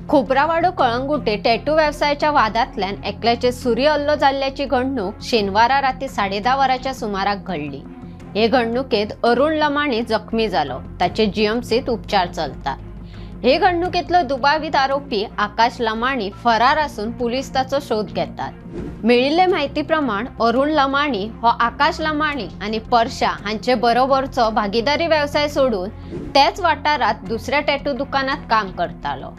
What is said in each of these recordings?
Khobrawado Calangute tattoo वेवसायाच्या वादांतल्यान एकल्याचे सुरी हल्लो जाल्ल्याची घडणूक शेनवारा राती 10:30 वरांच्या सुमाराक घडली। हे घडणुकेत अरुण लमाणी जखमी जालो, ताचे जीएमसीत उपचार चलतात। हे घडणुकेतलो दुबावीत आरोपी आकाश लमाणी फरार आसून पुलीस ताचो शोध घेतात। मेळिल्ले माहिती प्रमाण अरुण लमाणी हो आकाश लमाणी आनी परशा हांचे बरोबरचो भागीदारी व्यवसाय सोडून त्याच वाठारात दुसऱ्या टॅटू दुकानात काम करतालो।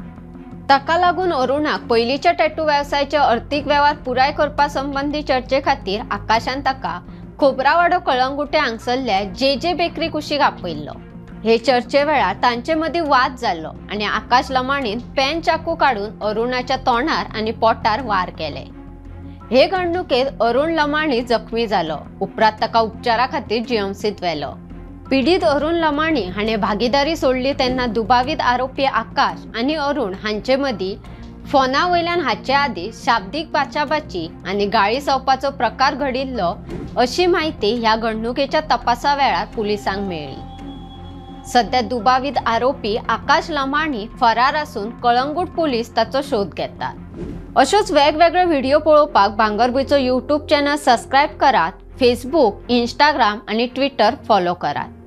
ताका लागून अरुणाक पयलींच्या टॅटू व्यवसायाचे अर्थीक वेव्हार पुराय करपा संबंदी चर्चे खातीर आकाशान ताका खोब्रावाडो कळंगुटे हांगसरल्या जे जे बेकरी कुशीक आपयल्लो। हे चर्चे वेळार तांचे मदीं वाद जाल्लो आनी आकाश लमाणीन पेन चाकू काडून अरुणाच्या तोंडार आनी पोटार वार केले। हे घडणुकेत अरुण लमाणी जखमी जालो, उपरांत ताका उपचारा खातीर जीएमसीत व्हेलो। पीडित अरुण लमाणी हाणें भागीदारी सोडली तेन्ना दुबावीत आरोपी आकाश आनी अरुण हांचे मदीं फोना वयल्यान हाचे आदीं शाब्दीक बाचाबाची आनी गाळी संवपाचो प्रकार घडिल्लो अशी माहिती ह्या घडणुकेच्या तपासा वेळार पुलिसांक मेळ्ळी। सध्या दुबावीत आरोपी आकाश लमाणी फरार आसून कळंगूट पुलीस ताचो शोध घेतात। अशोच वेगवेगळे व्हिडिओ पळोवपाक भांगरभूंयचो यूट्यूब चॅनल सबस्क्रायब करात, फेसबूक, इंस्टाग्राम आनी ट्विटर फॉलो करात।